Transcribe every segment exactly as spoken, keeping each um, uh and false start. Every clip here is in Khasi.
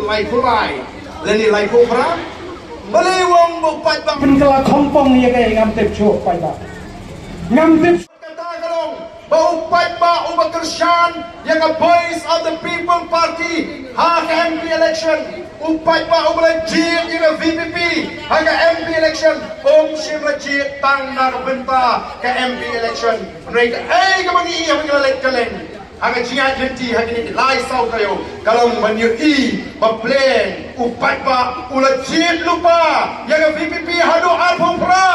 Laiphew lai lane laiphew phra. Balei u ong ba u paidbah pynkylla khongpong ïa ka, ngam tip shuh paidbah. Ngam tip. Kata ka long ba u paidbah uba kyrshan ïa ka Voice of the People Party ha ka M P election, u paidbah uba la jied ïa ka V P P ha ka M P election, um shym la jied tang na ka bynta ka M P election. Hynrei kaei kaba ngi ïohi ha ka leit ka leit ha ka jingïaid lynti ha kine ki lai saw taïew ka long ban ïohi ba pleng u paidbah u la jied lypa ïa ka V P P haduh arphew phra.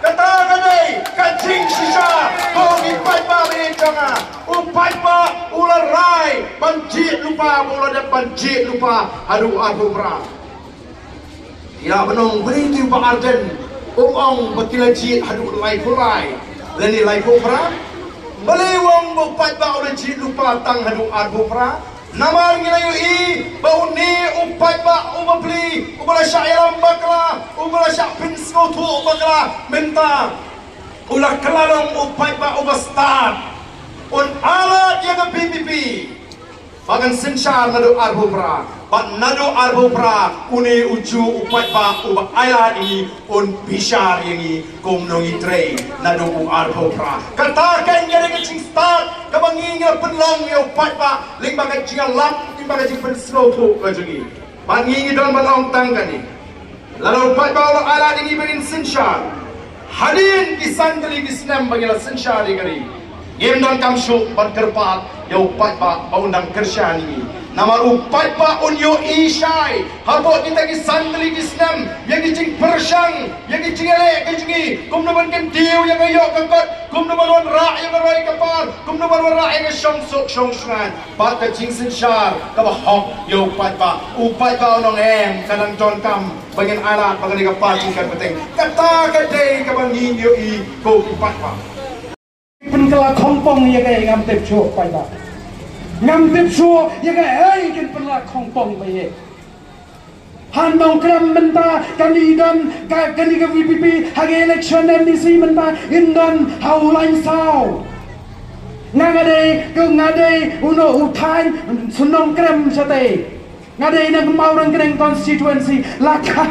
Kata ka dei ka jingshisha ko ki paidbah ba ïeit jong nga. U paidbah u la rai ban jied lypa, ba u la dep ban jied lypa haduh arphew phra. Ïa, ban ong balei te u Bah Ardent u ong ba ki la jied haduh laiphew lai lane laiphew phra? Balei u ong ba u paidbah u la jied lypa tang haduh arphew phra? Namar ngi la ïohi ba une u paidbah uba pli, uba la shah ïalam bakla, uba la shah pynsngewthuh bakla, mynta u la kylla long u paidbah uba stad. Un ailad ïa ka V P P ba kan synshar naduh arphew phra, bad naduh arphew phra une u juh u paidbah uba ailad ïa ngi un bishar ïa ngi kum nongtrei naduh u arphew phra. Kata kan ïa ka jingstad kaba ngi ngi la pynlong ïa u paidbah lyngba ka jingïalam, lyngba ka jingpynsngewthuh ka jong ngi. Bad ngi ngi don ban ong tang kane. Lada u paidbah u la ailad ïa ngi ba ngin synshar hadien ki san tylli ki snem ba ngi la synshar ïa ka ri, ngim donkam shuh ban kyrpad ïa u paidbah ba un dang kyrshan ïa ngi. Namar u paidbah un ïohi shai hapoh kita ki san tylli ki snem ïa ki jingpyrshang, ïa ki jingïaleh ka jong ngi, kumno ban kyntiew ïa ka ïoh ka kot, kumno ban wanrah ïa ka roi ka par, kumno ban wanrah ïa ka shongsuk shongshngaiñ. Bad ka jingsynshar kaba hok ïa u paidbah. U paidbah u ong em, ka dang donkam ba ngin ailad ba kane ka party kan bteng. Kata ka dei kaba ngi ïohi ko ki paidbah. Pynkylla khongpong ïa kaei, ngam tip shuh paidbah. Ngam tip shuh ïa kaei kin pynkylla khongpong ba ïa. Ha Nongkrem mynta kan i don ka, kane ka V P P ha ka election M D C mynta in don ha u lain saw. Nga nga dei, ko nga dei uno u thaiñ Nongkrem shatei. Nga dei na Mawryngkneng constituency, la kha.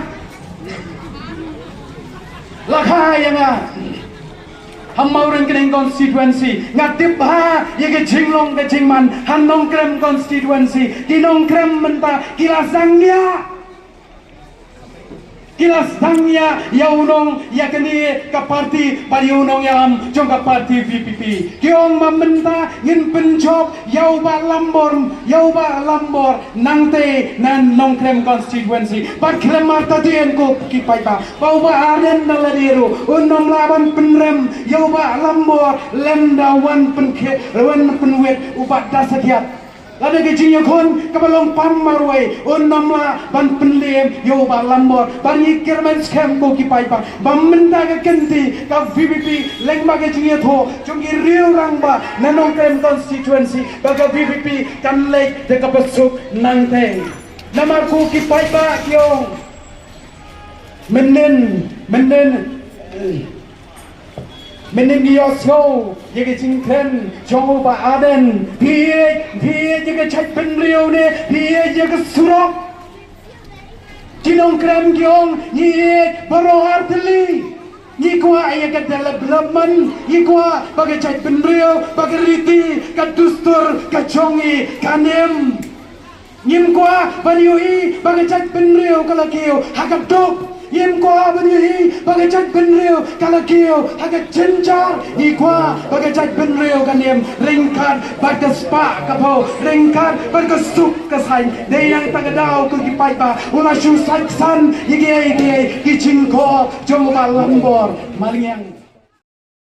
La kha ïa nga. Ha Mawryngkneng constituency nga tip bha ïa ka jinglong ka jingman. Ha Nongkrem constituency ki Nongkrem mynta ki la sangeh, ki la sangeh ïa u nong ïa kane ka party bad ïa u nongïalam jong ka party V P P. Ki ong ma mynta ngin pynjop ïa u Bah Lambor, ïa u Bah Lambor nangtei na Nongkrem constituency. Bad khlem artatien ko ki paidbah, ba u Bah Ardent da lade ruh un ym lah ban pynrem ïa u Bah Lambor lymda wan pynkhie, wan pynwit u Bah Dasakhiat. Lada ka jingïakhun kaba long pam marwei, un ym lah ban pynrem ïa u Bah Lambor. Bad ngi kyrmen skhem ko ki paidbah ba mynta ka kynti ka V P P lyngba ka jingïathuh jong ki riew rangbah na Nongkrem constituency ba ka V P P kan leit da kaba suk nangtei. Namar ko ki paidbah ki ong, mynnin, mynnin, mynnin ngi ïohsngew ïa ka jingkren jong u Bah Ardent, phi ïeit, phi ïeit ïa ka jaitbynriew ne phi ïeit ïa ka surok? Ki Nongkrem ki ong ngi ïeit baroh ar tylli. Ngi kwah ïa ka development, ngi kwah ba ka jaitbynriew, ba ka riti, ka dustur ka jong ngi kan im. Ngim kwah ban ïohi ba ka jaitbynriew ka la kiew ha ka duk. Ngim kwah ban ïohi ba ka jaitbynriew ka la kiew ha ka jynjar. Ngi kwah ba ka jaitbynriew kan im ryngkat bad ka spah ka phew, ryngkat bad ka suk ka saiñ. Dei na kata ka daw ko ki paidbah, u la shu saitsan ïa kiei kiei ki jingkhot jong u Bah Lambor Malngiang.